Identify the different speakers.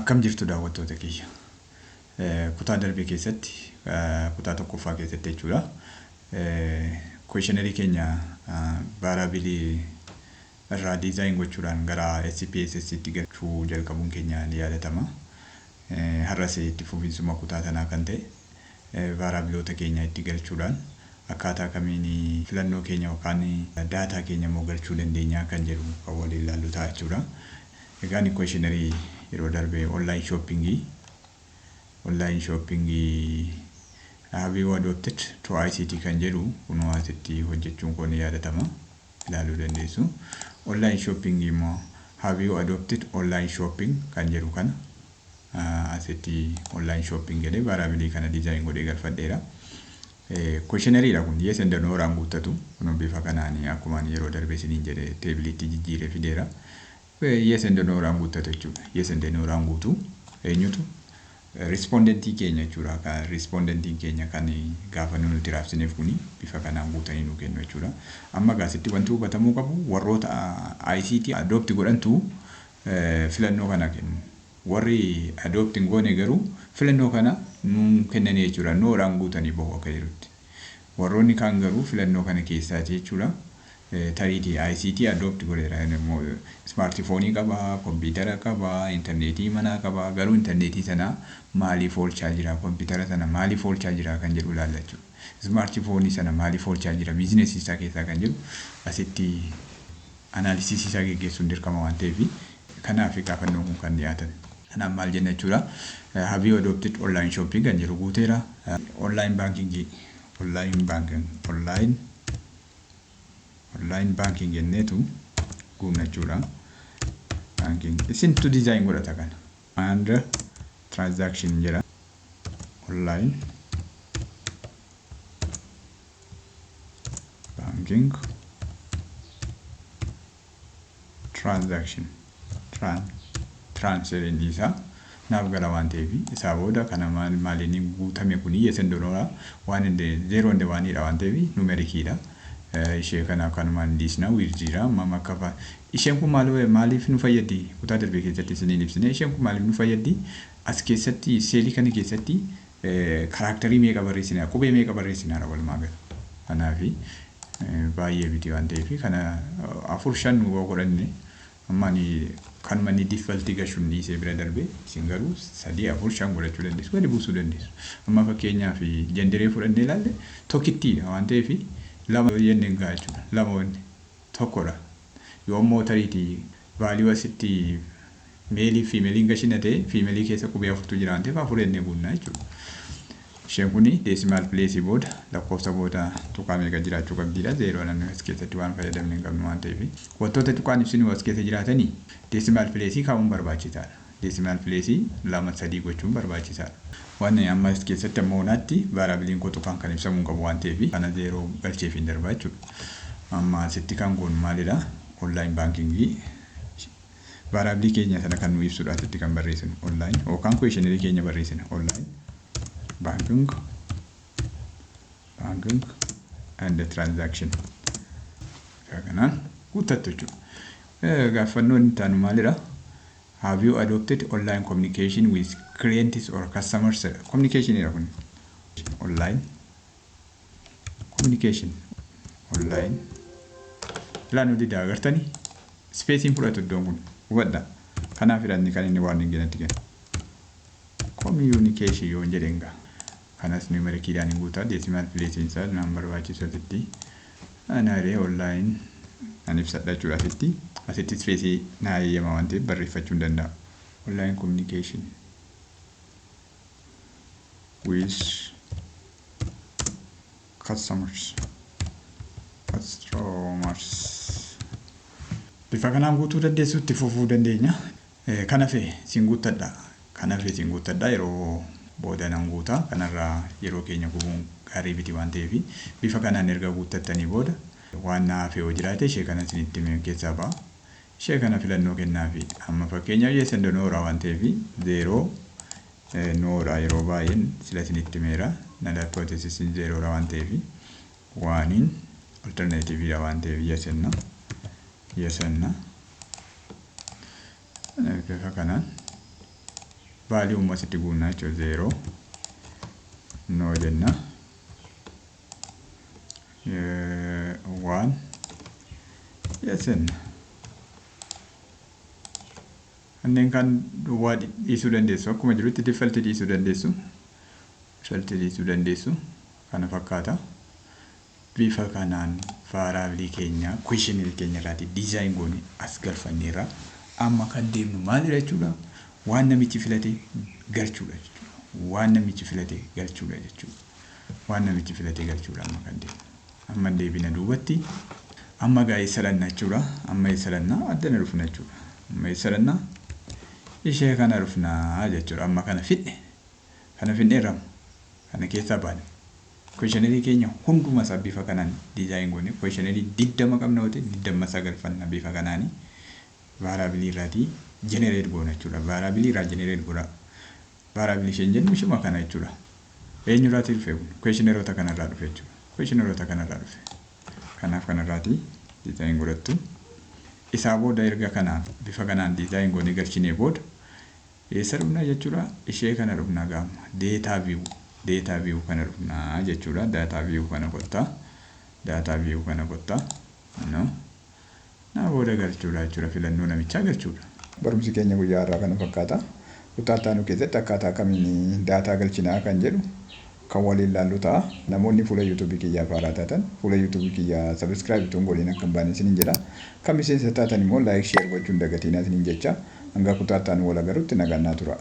Speaker 1: Akkam jirtu daawwattoota kiyya? Kutaa darbe keessatti, kutaa tokkoffaa keessatti jechuudha, Questionnaire keenya variable irraa design gochuudhaan gara SPSS tti galchuu jalqabuun keenya ni yaadatama. Har'as itti fufiinsuma kutaa sanaa kan ta'e variableoota keenya itti galchuudhaan akkaataa kamiin filannoo keenya yookaan daataa keenya immoo galchuu dandeenya kan jedhu kan waliin ilaallu ta'a jechuudha. Egaan questionnaire yeroo darbe online shopping have you adopted to ICT kan jedhu kunoo asitti hojjechuun kun ni yaadatama, ilaaluu dandeessu. Online shopping immoo have you adopted online shopping kan jedhu kana asitti online shopping jedhee variable kana design godhee galfadheera. Questionnaire kun yes and no dhaan guuttatu. Kun bifa kanaan akkuma yeroo darbe isiniin jedhe tableitti jijjiiree fideera. Yes and no dhaan guuttatu jechuudha. Yes and no dhaan guutu eenyutu? Respondentii keenya jechuudha. Kan respondentiin keenya kan gaafa nuti raabsineef kuni bifa kanaan guutanii nu kennu jechuudha. Amma gaasitti wanti hubatamuu qabu, warroota ICT adopt godhantu filannoo kana kennu. Warri adopt hin goone garuu filannoo kana nu kennanii jechuudha. Noodhaan guutanii bahu akka jirutti. Warroonni kaan garuu filannoo kana keessaati jechuudha. Tariitii ICT adopt godheera, immoo smartphone qaba, kompiitara qaba, intarneetii manaa qaba, garuu intarneetii sana maaliif oolchaa jira, kompiitara sana maaliif oolchaa jira kan jedhu ilaalla jechuudha. Smartphone sana maaliif oolchaa jira business isaa keessaa kan jedhu asitti analysis isaa geggeessuun dirqama waan ta'eef, kanaaf gaafannoon kun kan dhiyaatan. Kanaaf maal jenna jechuudha? Have you adopted online shopping kan jedhu guuteera. Online banking, online banking, online banking jenneetu guunna jechuudha. Banking isintu design godhata kana. And transaction jedha. Online banking transaction transferiin isaa naaf gala waan ta'eef, isaa booda kana maal maaliin guutame kuni? Yes and no waan zero and oneiidha waan ta'eef numericiidha. Ishee kana kanumaan dhiisna. Widthiidha. Amma akka isheen kun maal maaliif nu fayyaddi? Kutaa darbe keessatti isiniin ibsine. Isheen kun maaliif nu fayyaddi? As keessatti, cellii kana keessatti characterii meeqa barreessina, qubee meeqa barreessinaadha walumaa gala. Kanaafi baay'ee miti waan ta'eef, kana afur shan nu godhanne. Amma ani kanuma inni defaultii gashuun dhiisee bira darbe. Isin garuu sadii, afur, shan godhachuu dandeessu, gadi buusuu dandeessu. Amma fakkeenyaaf genderee fudhannee ilaalle, tokkittiidha waan ta'eef lama jennee gahaa jechuudha. Lama wanni tokkodha. Yoo immoo tariitii value asitti maleii fi femaleiin gashina ta'e, femaleii keessa qubee afurtu jira waan ta'eef afur jennee guunnaa jechuudha. Isheen kuni decimal placeii booda, lakkoofsa booda tuqaa meeqa jiraachuu qabdiidha. Zeeroo namni as keessatti waan fayyadamne hin qabnu waan ta'eef. Wantoota tuqaan ibsinu as keessa jiraatanii decimal placeii kaa'uun barbaachisaadha. Decimal placeii lama sadii gochuun barbaachisaadha. Waan amma as keessatti amma oonaatti variableiin koo tuqaan kan ibsamuu qabu waan ta'eef, kana zeeroo galcheef hin darbaa jechuudha. Amma asitti kan goonu maalidha? Online bankingii variableii keenya sana kan nu ibsudha asitti kan barreessinu, online yookaan questionnaireii keenya barreessina, online banking and transaction kanaan guuttattu jechuudha. Gaaffannoon itti aanu maalidha? Have you adopted online communication with clients or customers? Communication jedha kun. Online communication, online ilaa nu didaa agartanii, spaceiin fudhatu iddoon kun, hubadha. Kanaaf inni kan inni waan hin kennu. Communication yoo jedheen gaa. Kanas numericiidhaan hin guutaa, decimal placeiin isaa naan barbaachisu asitti. Anaaree online nan ibsadha jechuudha asitti. Asitti spaceii naa eeyyama waan ta'eef barreeffachuu hin danda'a. Online communication with customers. Customers. Bifa kanaan guutuu dandeessu, itti fufuu dandeenya. Kana hafe siin guuttadha. Kana hafe siin guuttadha, yeroo booda nan guuta. Kanarraa yeroo keenya gubuun gaarii miti waan ta'eef, bifa kanaan erga guuttattanii booda waan na hafe yoo jiraate ishee kana isinitti himee keessaa ba'a. Ishee kana filannoo kennaafi. Amma fakkeenyaaf yes and noodha waan ta'eef, zeeroo noodha yeroo baay'een sila isinitti himeera. Null hypothesis zeroodha waan ta'eef, oneiin alternativeiidha waan ta'eef yes jenna. Yes jenna. Bifa kanaan Value immoo asitti guunnaa jechuudha. Zero, no jenna. One, yes jenna. Kanneen kan duwwaa dhiisuu dandeessu. Akkuma jirutti default dhiisuu dandeessu. Default dhiisuu dandeessu. Kana fakkaata. Bifa kanaan variable keenya questionnaire keenya irraati design goone as galfanneerra. Amma kan deemnu maalidha jechuudha? Waan namichi filate galchuudha jechuudha. Waan namichi filate galchuudha jechuudha. Waan namichi filate galchuudha amma kan deemnu. Amma deebina duubatti. Amma gaa eessa dhanna jechuudha? Amma eessa dhanna? Addana dhufna jechuudha. Amma eessa dhanna? Ishee kana dhufnaa jechuudha. Amma kana fidne. Kana fidneerra. Kana keessaa baane. Questionnaire keenya hunduma isaa bifa kanaan design goone, questionnaire 20 qabna yoo ta'e, 20 isaa galfanna bifa kanaani. Variable irraatii generate goona jechuudha. Variable irraa generate godha. Variable isheen jennu ishuma kana jechuudha. Eenyurraatii dhufe kun? Questionnaireota kanarraa dhufe jechuudha. Questionnaireota kanarraa dhufe. Kanaaf kanarraatii design godhattu. Isaa booda erga kanaan bifa kanaan design goonee galchinee booda eessa dhufna jechuudha? Ishee kana dhufna gaama. Data view. Data view kana dhufnaa jechuudha. Data view kana kottaa. Data view kana kottaa. No. Naa booda galchuudha jechuudha. Filannoo namichaa galchuudha. Barumsi keenya guyyaa har'aa kana fakkaata. Kutaa itti keessatti akkaataa kamiin data galchinaa kan jedhu kan waliin ilaallu ta'a. Namoonni fuula YouTube kiyyaaf haaraa taatan fuula YouTube kiyyaa subscribe utuu hin godhin akka hin baane isiniin jedha. Kan miseensa taatan immoo like, share gochuun dagatinaa isiniin jecha, hanga kutaa itti wal agarutti nagaan naa tura.